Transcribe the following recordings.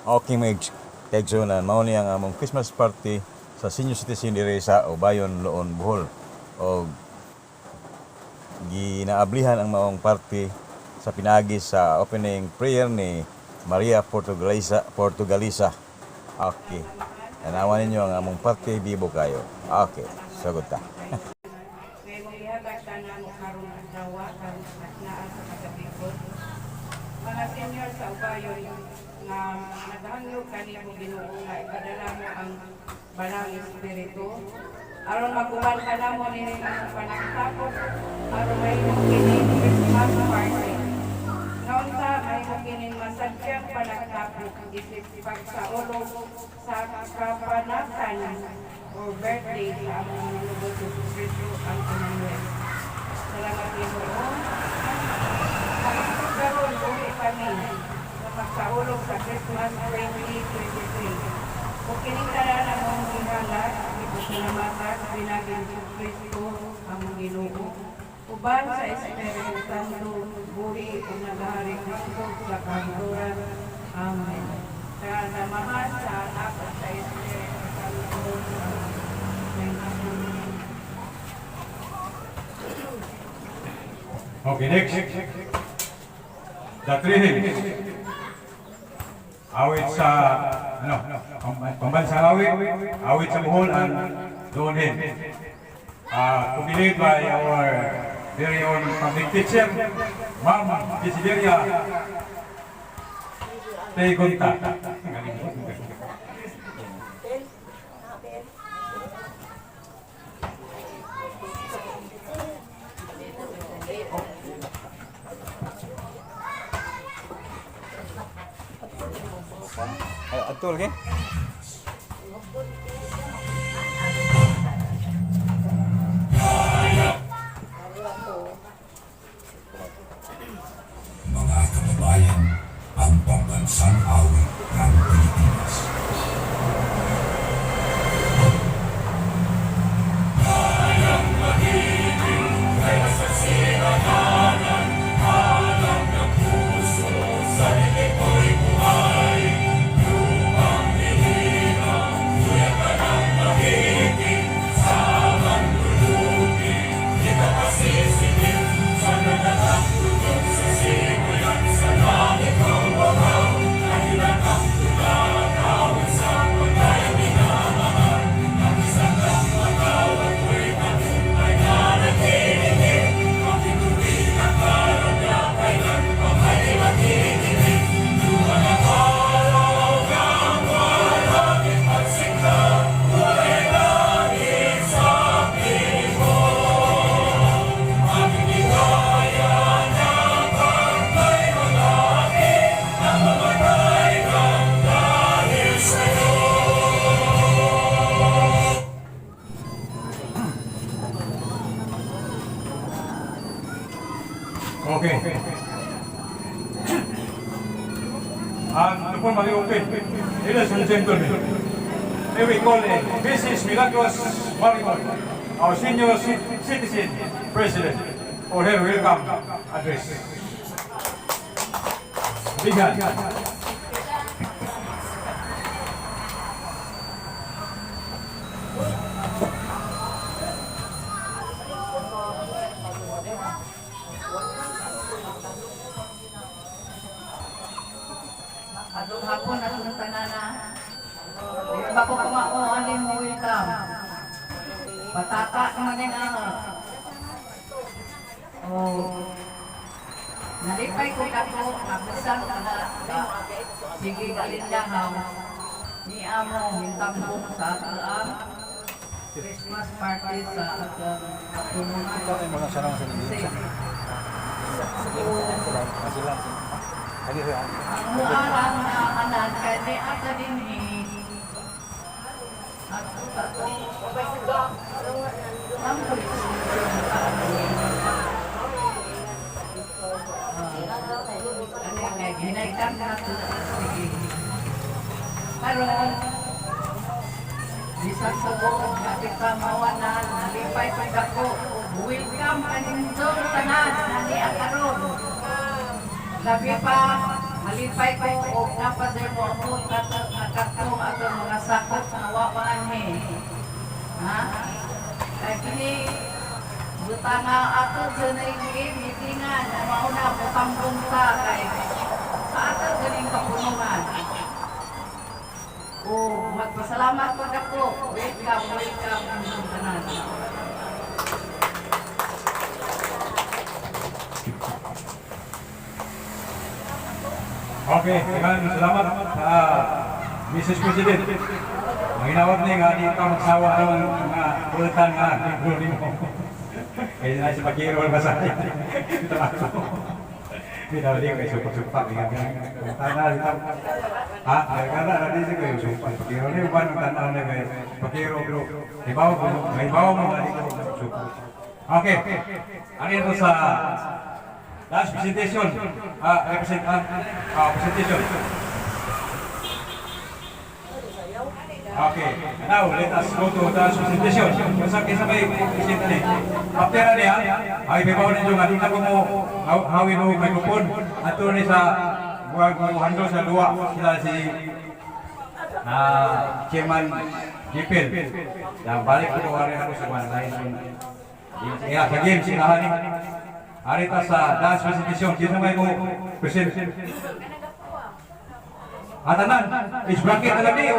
Okay, mga kaigsunan, mao ni ang among Christmas party sa senior citizen diri sa Obayon, Loon, Bohol. Og ginaablihan ang maong party sa pinaagi sa opening prayer ni Maria Portugalisa. Portugalisa. Okay. Tanawan ninyo ang among party, bibo kayo. Okay, sagot ta. Ngay mong ihatag tanan mo karong adlaw, karong naa sa kagabikon. Mga senior sa Ubayon nga nagahangyo kanimo, Ginoo, nga ipadala mo ang Banal Espiritu aron maguman ka namo nini ang panagtapok, aron mahimo kini Christmas party. Nga unta mahimo kining masadyang panagtapok isip pagsaulog sa kapanakan or birthday sa among Manunubos Jesus Cristo ang Emmanuel. Salamat, Ginoo. Hangtod karon buhi kami nga magsaulog sa Christmas 2023. Ug kining tanan among gihalad, gipasalamatan pinaagi ni Jesus Cristo among Ginoo. Uban sa Espiritu Santo, buhi ug nagahari hangtod sa kahangturan. Amen. Sa Amahan, sa Anak, at sa Espiritu Santo. Amen. Amen. Okay, next. The three hymns. Awit sa, ano, pambansang awit, awit sa Bohol, and Loon hymn. To be led by our very own public teacher, Ma'am Desideria Tegunta. Galing mo. Ay, adto lagi. Mga kababayan, ang pambansang awit ng Pilipinas. Okay. And to formally open, ladies and gentlemen, may we call in Mrs. Milagros Marimon, our senior citizen president, for her welcome address. Big hand. Atong hapon atong tanana. Di ba ko kumao ani mo welcome? Pataka naman din ako. Oh. Nalipay ko dako nga bisan na sige galindahaw ni amo hintambong sa atoang Christmas party sa atong katulungan. Mga sarang sa Ang muarang na anan kay ni ata dinhi. At tato. Ang ano kay ginaitan na to, sige. Karon bisan sa buong nga kita mawanan, nalipay ko dako. Welcome kaninyong tanan nani karon. Labi pa, malipay ko og napaday mo ako. Pasakop nga wa pa anhi. Ha? Kay kini butanga ato sa meetingan na mauna butambong ta kay sa ato ganing kapunungan. O magpasalamat pag ako. Welcome, welcome ang tanan. Okay, maraming salamat sa Mrs. President. Manginawat ni nga di ka magsawa aron nga pulutan nga libro nimo. Kaya na si Pagiro ba sa ito ako. Bitaw di ko kay supak-supak nga tanaw bitaw. Ha, kana na di ko yung supak Pagiro ni uban ang tanaw na kay Pagiro bro. Ibaw ko, may bawo mo na di ko supak. Okay. Ano ito sa last presentation? Presentation. Okay, now let us go to the presentation. Kung kinsa may present ni. After ani ha, ay bibaw ninyo nga dito ko mo hawin og microphone. Ato ni sa buwag mo handle sa luwa sila si Chairman Gipil. Yang balik ko ari ako sa one line. Yeah, sa game sila hani. Ari ta sa dance presentation kinsa may mo present. Atanan, age bracket na lang niyo.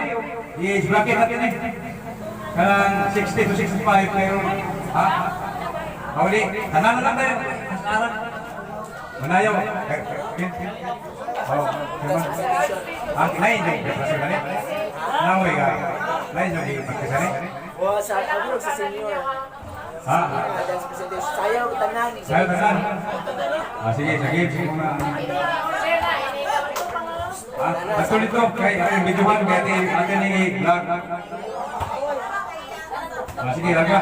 I-age bracket natin eh. Kanang 60 to 65 pero ha? Hawli, tanan na lang tayo. Asaran. Manayaw. Oh, diba? Ah, lain yung presentation ni. Namoy ka. Lain yung presentation ni. Wa sa ako sa senior. Ha? Dance presentation. Sayaw tanan. Sayo tanan. Ah, sige, sige, sige muna. Ah, ato dito kay ay videohan kay ate ate ni vlog. Ah, sige, laga.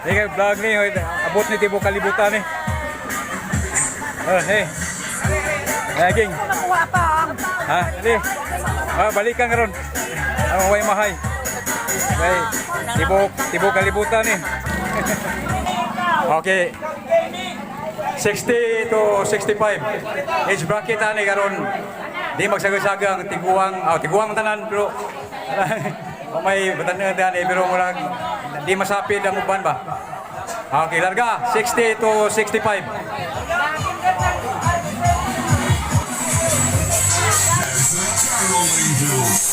Hey, vlog ni, abot ni tibo kalibutan ni. Oh, hey. Laging. Ha, di. Ah, balikan karon. Ang way mahay. Kay tibo tibo kalibutan ni. Okay. 60 to 65. Age bracket ani karon. Di magsagasaga ang tiguang, oh, tiguang tanan pero o may batan ani pero murag di masapid ang uban ba. Okay, larga 60 to 65. Rolling Hills.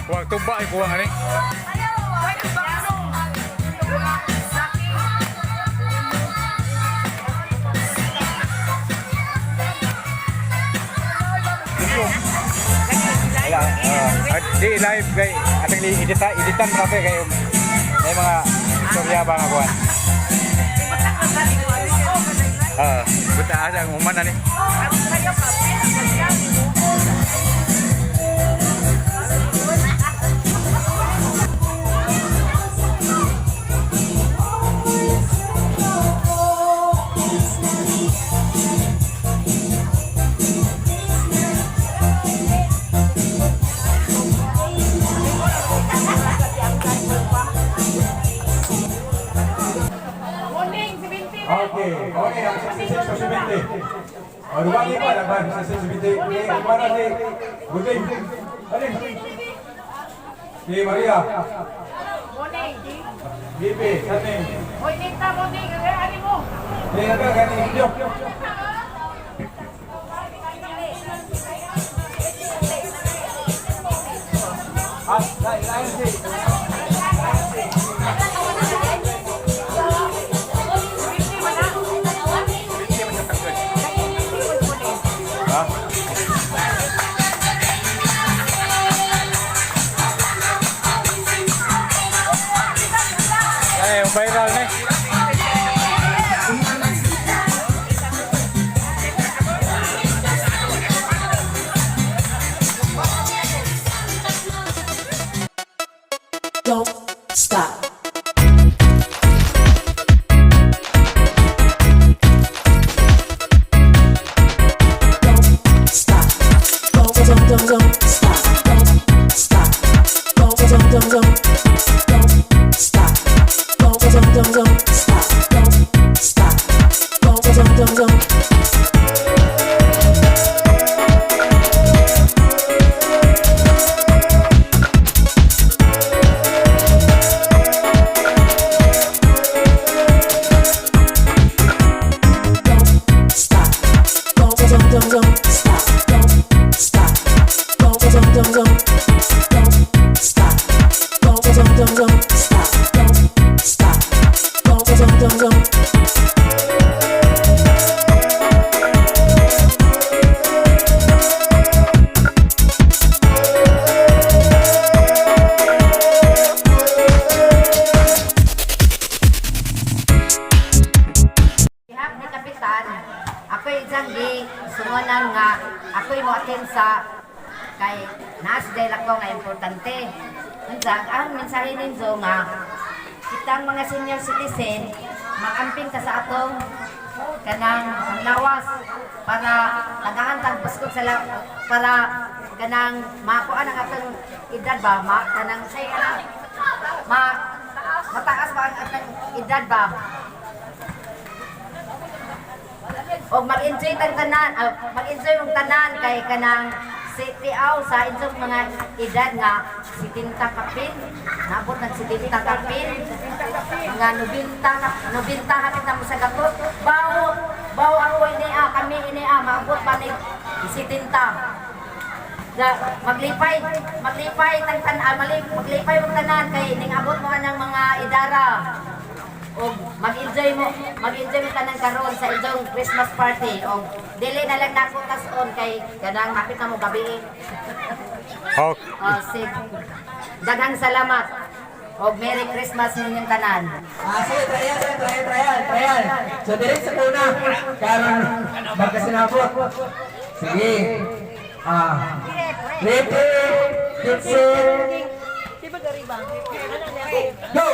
Kuwang tumba ay kuwang ani. Wala, di live kay atang li edita editan pa kay may mga istorya ba nga kuan. Ah, buta asa ang human ani. Okay, okay, ang 66 to 70. O, dumali pa, laban, 66 70. Okay, kumana si Guting. Ano? Si Maria. Bibi, saning. Hoy, Nita, morning. Ano mo? Di na gani video. Ah, lain si. Ha? Don't, don't, don't stop. Don't stop. Don't, don't, don't, don't. Don't stop. Don't, don't, don't, don't stop. Don't stop. Don't, don't, don't, don't. Don't stop. Don't, don't, don't, don't stop. Don't stop. Don't, don't, don't, don't. Don't stop. Don't, don't, don't, don't stop. Don't stop. Don't, don't, don't, don't. Bihap ni Kapitan, ako'y isang di sungonan nga ako'y mo attend sa kay naas dahil ako nga importante. Unsa ang mensahe ninyo nga kitang mga senior citizen maamping ta sa atong kanang lawas para tagahan tag buskog sa para kanang makuan ang atong edad ba ma kanang say kanang ma mataas ba ang atong edad ba o mag-enjoy tang tanan, mag-enjoy mong tanan kay kanang si tiaw sa inyong mga edad nga 70 kapin, naabot ng 70 kapin, mga 90 90 hapit na mo sa gatot. Bawo, bawo ako ini kami ini maabot ba ni 70. Da, maglipay, maglipay tang tan maglipay mong tanan kay ning abot mo anang mga idara og mag-enjoy mo tanang karon sa inyong Christmas party og dili na lang nako tas-on kay kanang hapit na mo gabi. Okay. Oh, sig. Daghang salamat og Merry Christmas ninyong tanan. Sige, trial, trial, trial, trial. So, direct sa una. Karon, magkasinabot. Sige. Ready, get set, go!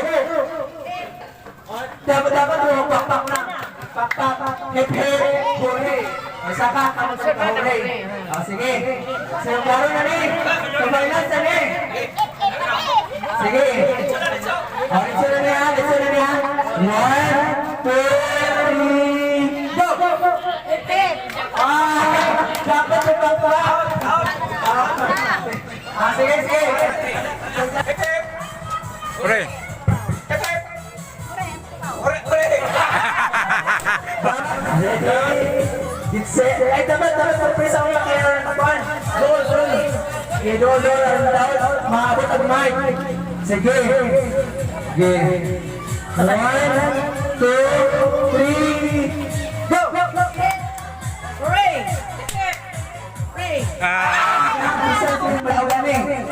Dapat, dapat mo, pakpak na. Pakpak, hip, hip, hooray. Isa ka, kamot sa hooray. Sige. So, klaro na ni. Kamay sa ni. Sige. Oh, ito na niya, ito na niya. One, two, three, go! Dapat yung pakpak. Sige, sige. Hooray! Ready? Get set. Ay, dapat, dapat, surprise ako lang kaya ng kapan. Goal, goal. Eh, goal, goal. Ang dapat, maabot ang mic. Sige. Sige. One, two, three, go! Hooray! Hooray! Isa, malaulan eh.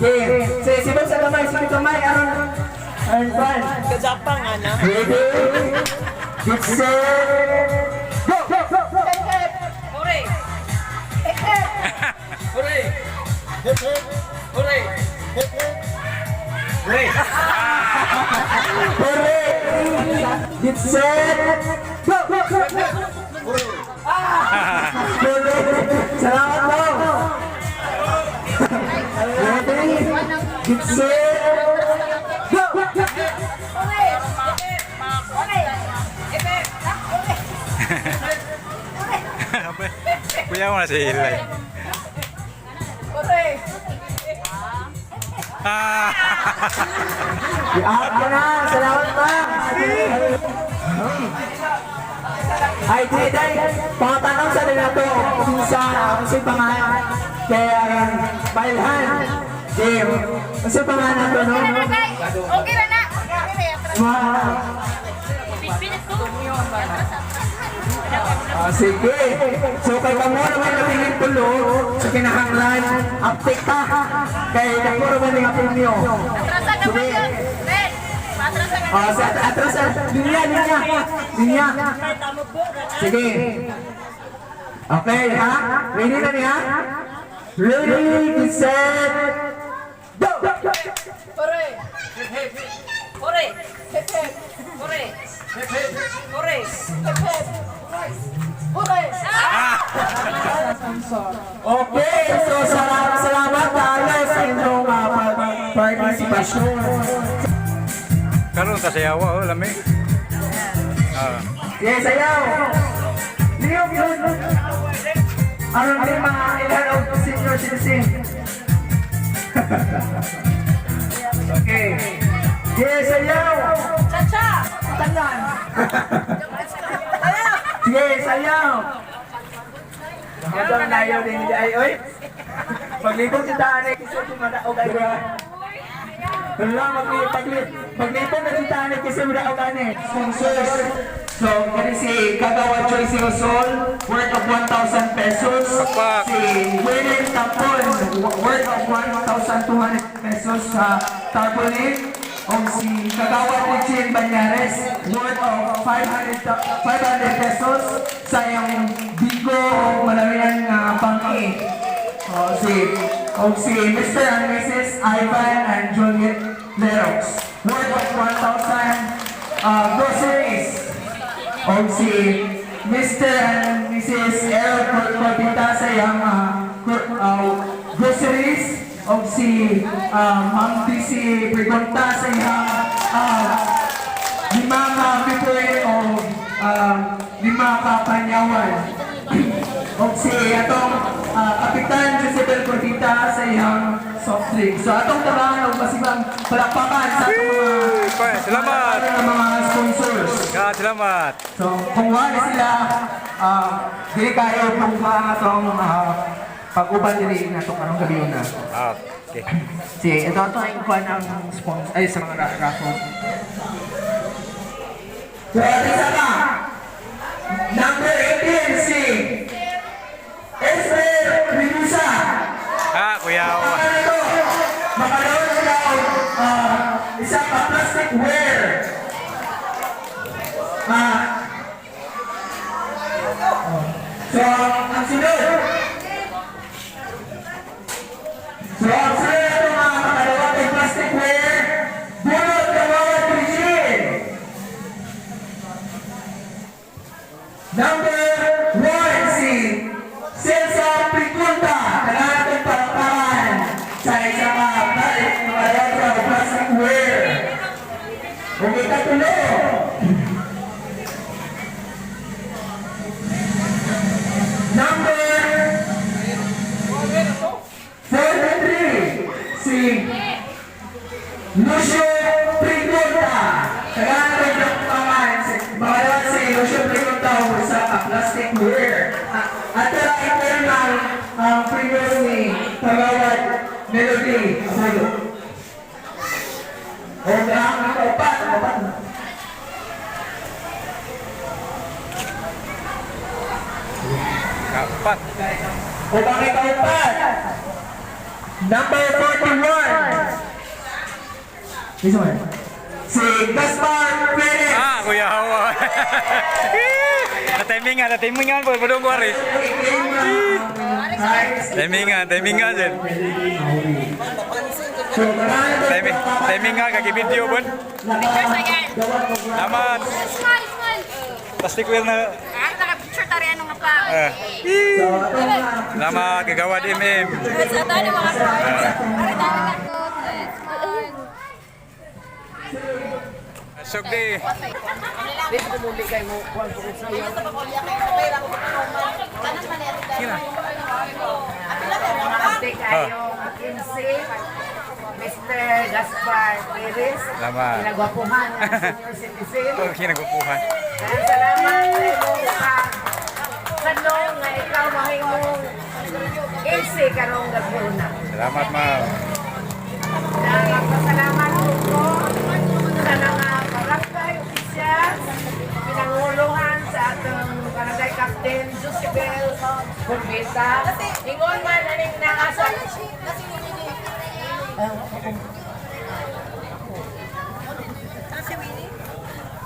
Okay. Sige, sibog sa kamay, sibog kamay. Aron, aron, pan. Kajapang, ana. Ready? Get set, go! Go! Go! Go! Hooray! Hooray! Get set, go! Go! Go! Hooray! Salamat po! Ready? Get set, go! Go! Kuya mo na si Ilay. Hooray! Ah! I-out ka na! Salamat pa! Ay, di, day! Pangatanong sa nila to, sa ang sa'y pangalan, kaya Bailhan, Jim, ang sa'y pangalan to, no? Okay ra na. Wow. Sige. So kay kamo naman natingin tulo sa kinahanglan aptik ta kay dako ra man ang premyo. Atrasa ka Sige. pa yun. Ben, atrasa ka. Sa atras linya linya linya. Sige. Okay, ha? Ready na niya? Ready, set, go! Hooray! Hooray! Hooray! Hooray! Hooray! Okay, so salamat, salamat tayo sa inyong participation. Karon ta sayawa oh, lami. Ah. Yes, ayaw. Leo, yun. Aron din mga ilan og senior citizen. Okay. Yes, ayaw. Chacha! Tanan. Yes, ayaw. Hadang layo din ay oy. Paglibot si Tane kasi madaog ay. Wala, maglipong na si Tane kasi madaog ani. Sponsors. So, kani si Kagawa Joyce Rosol, worth of 1,000 pesos. Pakpak. Si William Tapon, worth of 1,200 pesos sa tarpaulin. O si Kagawa Puchin Banyares, worth of 500 pesos sa iyong Bigo o Malawian nga pangki. O si Mr. and Mrs. Ivan and Juliet Lerox, worth of 1,000 groceries. O si Mr. and Mrs. Errol Corpita sa iyang groceries. O si Ma'am DC Pregunta sa iyang lima ka pipre o lima ka panyawan. O si atong Kapitan Josebel Cordita sa iyang soft drink. So atong tabangan og masibang palakpakan sa atong mga Salamat. mga sponsors. Ah, salamat. So, kung wala sila, dili kayo kung atong pag-uban dili na itong karong gabi na. Ah, okay. Si, ito ito ang kuan ang sponsor, ay sa mga raffle. So, ito isa pa. Number 18, si Esther Rinusa. Ah, kuya. Ano ito? Makalaon sila og isa pa plasticware. Oh. So, ang sunod. So, ang sunod ito mga makalawa kay plasticware, Bunot Kawawa Christine. Number 1, si Celso Picunta. Kailangan itong palakpakan sa isang mga plasticware. Okay, katulo. Number 43, si Lucio Pregunta. Kailangan itong palakpakan. Makalawa si Lucio Pregunta o sa plasticware. At tara ito ang previous ni Pagawad Melody Apollo. O ang upat, upat. Kapat. O bakit upat? Number 41. This one. Si Gaspar Perez. Ah, kuya. Timingan, timingan po, padung ko ari. Timingan, timingan jud. Timing, timingan kagi video pun. Salamat. Smile, smile. Plastic wheel na. Ah, naka-picture tari ano nga pa. Ah. Salamat kagawad MM. Sa tayo mga Ari tayo na. Smile. Sugdi. Ate kayo, 15, Mr. Gaspar Perez. Salamat. Pinagwapuhan ng senior citizen. Ito kinagupuhan. Kaya salamat sa imong tanong nga ikaw mahimong MC karong gabi na. Salamat, ma'am. Nagpasalamat ko ko sa mga barangay officials, pinanguluhan sa atong barangay captain Josebel Corbeta. Ingon man aning nangasa.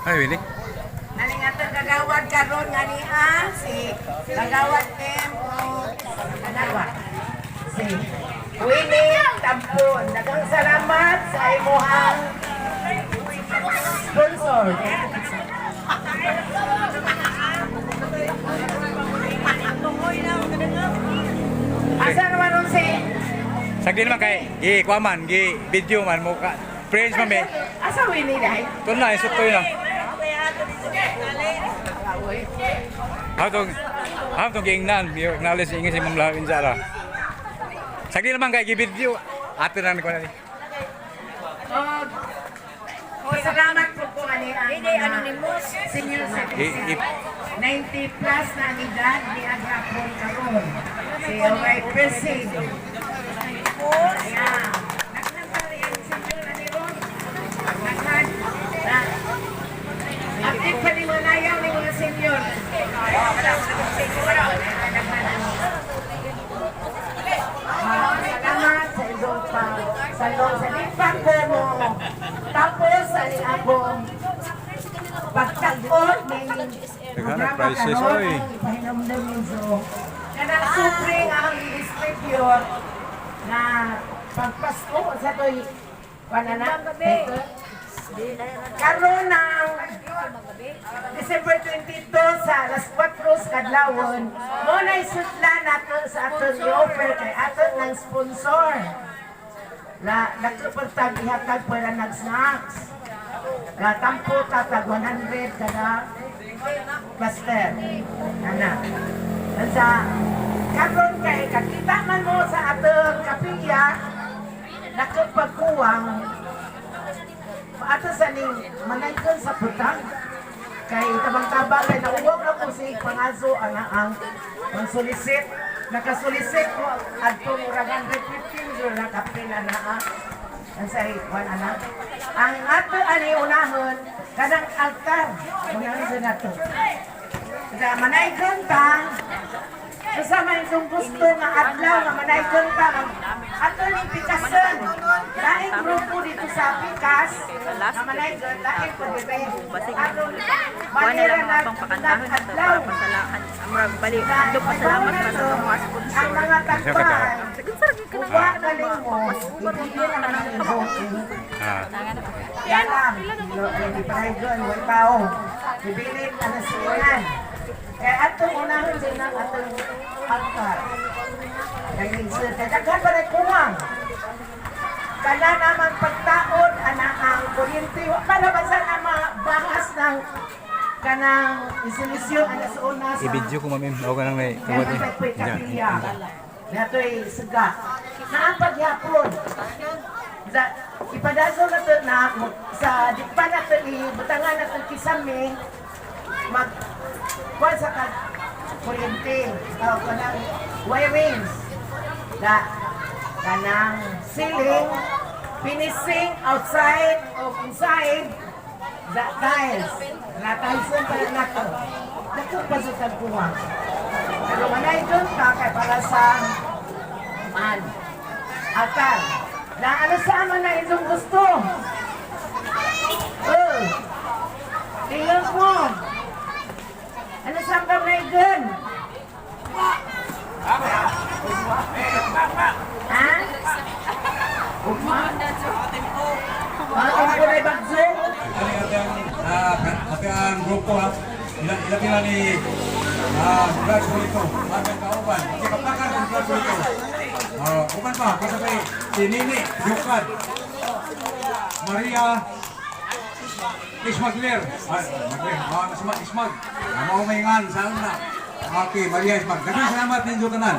Ay, Winnie. Aning atong kagawad karon nga niya si Kagawad M o Kanawa. Si Winnie Tampon. Daghang salamat sa imuhang sponsor. Asa naman ron si Sagdi naman kay gi kuha man, gi video man mo ka. Friends man me. Asa Winnie dahil? Ito na, isutoy na. How to giingnan, i-acknowledge ingin si Ma'am Lawin Sara. Sagdi naman kay gi video. Ato na ni ko na ni. Oh, salamat po po ani ang mga senior citizen. 90 plus na ang edad ni Agrapon karon. Si Oray Pressing. Ayan. Naghan pa rin ang senior ani ron. Naghan. Na. Active pa ni mga nayaw ni mga senior. Ah, salamat sa iyong pa sa iyong sa limpang ko mo. Tapos sa akong pagtagpon ni Daghan ang prices, oy. Ipahinamdam ninyo. Kanang supre nga ang i-distribute na pagpasko sa to'y panana. Karon ng December 22 sa alas 4 sa kadlawon, mo na isutla nato sa aton i-offer kay aton ng sponsor. Na nagkapertag ihatag para nag-snacks. Na tampo tatag 100 kada cluster. Ana. Sa karon kay kakita man mo sa atong kapilya nakapagkuwang ato sa ning manaygon sa putang kay tabang-tabang kay nauwag na ko si pangaso ang pangsulisit nakasulisit ko adto murag 115 jud na kapil ana ah. Ang sa kwan ana ang ato ani unahon kanang altar unahon sa nato sa manaygon ta. Sa may itong gusto nga adlaw nga manaygon ta ato ning pikasan. Laing grupo dito sa Pikas nga manaygon laing po dito. Aron Kuha na lang manira mga na pangpakantahan na to adlaw. para pasalahan. Amrag bali, handog pasalamat para sa mga Ang sponsor. mga tagpay, Uwa uwa galing mo, ibigin ang mga ibong. Ah. Yalam, hindi pa way tao. Ibilin ang nasilingan. Kaya atong unahon din ang atong altar. Kaya kaya daghan pa rin kuwang. Kana naman pagtaon, ana ang kuryente. Wa pa naman sa na bahas ng kanang isolusyon ang sa una sa I-video ko ma'am. Ako ka nang may tungod ni. Kaya kapilya. Nato'y suga. Naapagyapon. Sa ipadaso na to na sa di pa na to ibutangan na to kisame mag kuan sa kag kuryente o kanang wirings da kanang ceiling finishing outside o inside the tiles na tiles ang pala nato nato pa sa tagpuan pero manay doon ta kay para sa man altar na ano sa ama na inyong gusto. Oh, tingnan mo ano sa ang kamay doon? Ha? Ugma? Mga tempo na ibagso? Ate ang grupo ha. Ila ila pila ni Brad Solito. Agang kauban. Okay, papakan ang Brad Solito. Ah, uban pa kasabay si Nini Yukad. Maria Ismagler. Ah, Magler. Ah, Ismag, Ismag. Mao may ngan sa una. Okay, Maria Ismag. Daghang salamat ninyo tanan.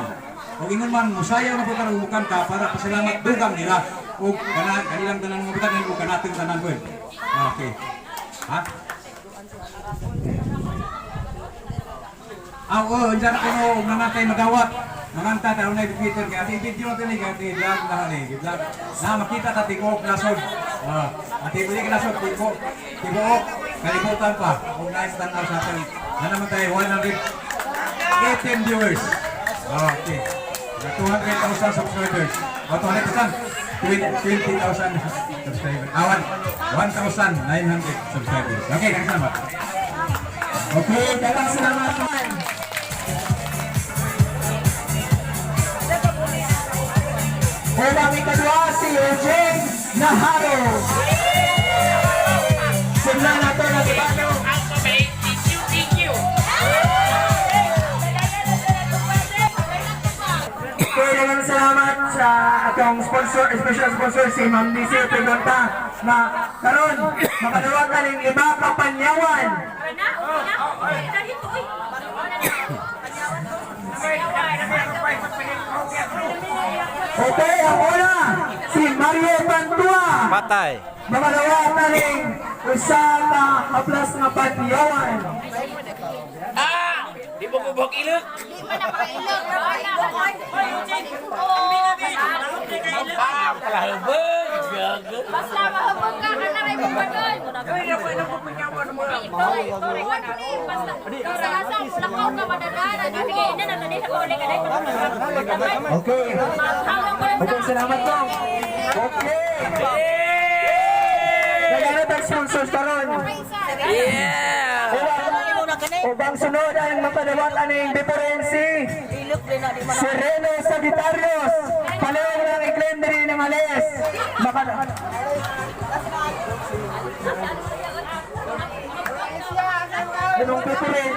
Ug ingon man musayaw na po tanang mukanta para pasalamat dugang nila ug kana kanilang tanan mga butan ug kanatong tanan ko. Okay. Ha? Ah, oo, unsa na kuno og nanatay madawat. Manganta ta unay Twitter kay ati video natin ni kay ati vlog na ni vlog. Na makita ta tibuok nasod. Ah, ati bili ka nasod tibuok. Tibuok kalibutan pa. Og nice tan-aw sa atin. Na naman tayo 118 viewers. Ah, okay. Na 200,000 subscribers. O 200,000. 20,000 subscribers. Ah, 1,900 subscribers. Okay, thanks salamat. Okay, daghang salamat. Unang ikadwa si Eugene Naharo. Simula na to na Tibano. Pwede sa atong sponsor, special sponsor si Ma'am DC Pregunta na karon makadawat na ning iba ka panyawan. Okay, ang una, si Mario Pantua. Patay. Makadawat na ning usa ka haplas nga panyawan. Basta mahabog ka ka na rin mo pa doon. Basta asa, lakaw ka madadaan. Sige, ina na tadi sa pauli ka na. Okay. Okay, salamat po. Okay. Nagano tag sponsors karon. Yeah. Ubang sunod ang mapadawat aning differency. Si Reno Sagitarios. Palihog lang i-claim diri ng alis. Maka Anong pipirin?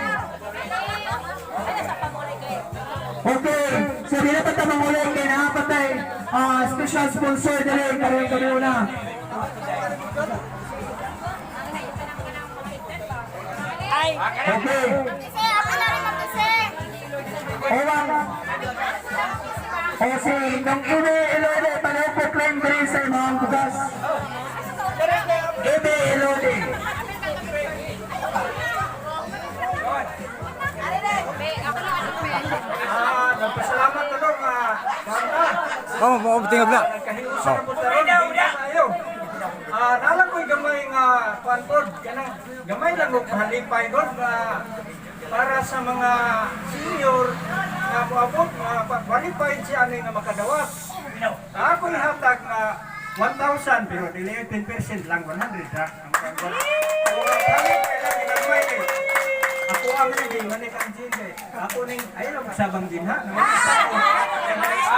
Okay, so di na pa mangulay kay naapatay special sponsor dili karon kami una. Okay. Ako na rin mag-isa. Uwang o si Nung Ime Elode palaw po claim diri sa imong bugas. Ime Elode. Nagpasalamat na lang, Oh, mo tingog na. Kahiusan na po tayo. Tayo. Nalang ko'y gamay nga kuan pod, kanang gamay lang og halipay god nga para sa mga senior nga moabot nga qualified siya ani nga makadawat. Ako'y hatag nga 1,000 pero dili 10% lang 100 ra ang kuan pod. So, halipay lang ginagmay kay. Ako ang rin, manik ang gin kay. Ako ning ayaw lang magsabang gin ha.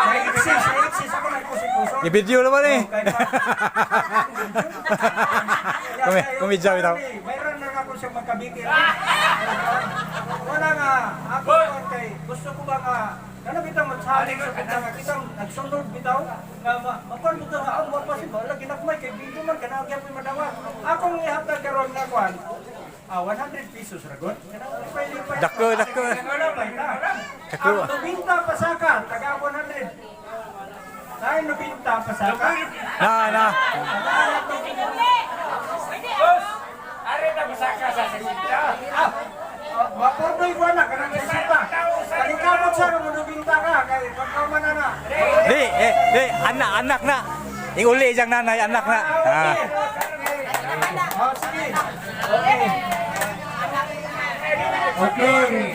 May exist, may exist ako nagpuso-puso. I-video naman eh. Kumidya bitaw. Mayroon na ako siyang magkabikil. Wala nga, ako kay gusto ko ba nga kana bitang mag-challenge sa bitang nga kitang nagsunod bitaw nga makuan bitaw nga ang wa pa si wala ginagmay kay video man kana gyapon madawat. Akong ihatag karon nga kuan. 100 pesos ra god. Kanang lipay-lipay. Dako, dako. Dako. Ang 90 pasaka, taga 100. Tayo 90 pasaka. Na, na. Mapordoy ko na, kanang isita. Kaning sa mo nubinta ka, kay pagkaman na na. Di, eh, di, anak, anak na. Iuli siyang nanay, anak na. Ah. Oh, sige. Okay. Okay.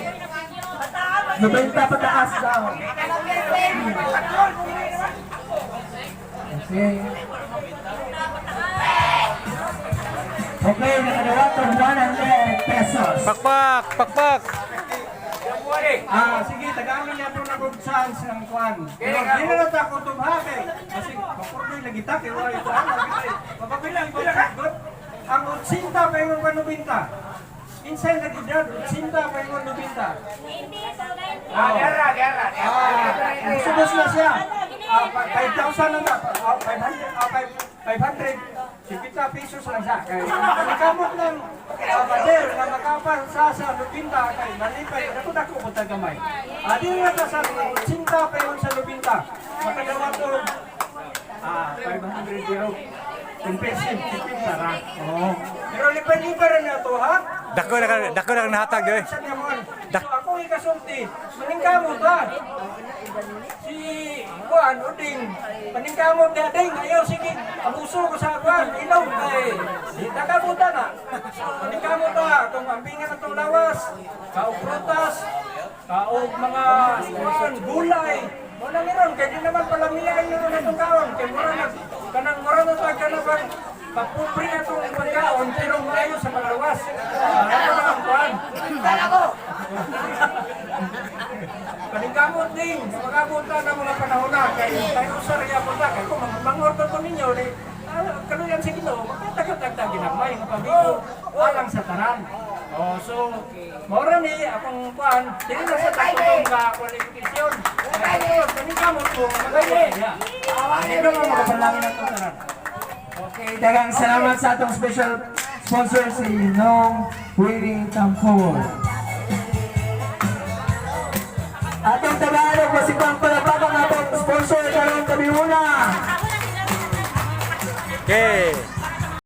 90 pataas daw. Okay. Okay, nakadawat ng 100 pesos. Pakpak, pakpak. Sige, tagaan niya ito na kung saan sa kwan. Pero di na lang ako tumha kay. Kasi mapordoy lagi ta, kay wala ito. Mapabilang ko good. Ang 80 pa yung 90. Inside na gidad, 80 pa yung 90. Gera, gera. Subos na siya. 5,000 na na. 500, 500. 50 pesos lang siya. Kay kamot lang mader nga makapasa sa 90 kay malipay dako dako ko tagamay. Adi nga ta sa 80 pa yun sa 90. Makadawat og 500 euro. 10%, 50 ra. Oo. Pero lipay-lipay ra na to ha. Dako na nahatag eh. Sa niya So ako ikasulti, maningkamot ha. Si Juan Uding, paningkamot na ding, ayaw sige, abuso ko sa Juan, ilaw kay, di nakabuta na. So paningkamot ha, kung ampingan na itong lawas, kaog prutas, kaog mga kuan, gulay, mo na meron, kay di naman palamian nyo na itong kaon, kay mura na, kanang mura na sa kanang papobre na itong pagkaon, pero maayo sa paglawas. Ano na ang kuan? Paningkamot din, makabot na ng mga panahon na, kay tayo sa riya po ta, kay kung mangorto ko ninyo, ni, kaluyan sa Ginoo, magkatagatagta ginagmay, nga pamigo, alang sa tanan. Oh, so mao ra ni akong kuan, dili na sa atong ka qualification. Kay kani kamot ko magayon niya. Ano mo makapanalangin nato tanan. Okay, daghang salamat sa atong special sponsor si Nong Willie Tampol. Atong Tagalog, masipang palakpakan atong sponsor karong kabiuna. Okay.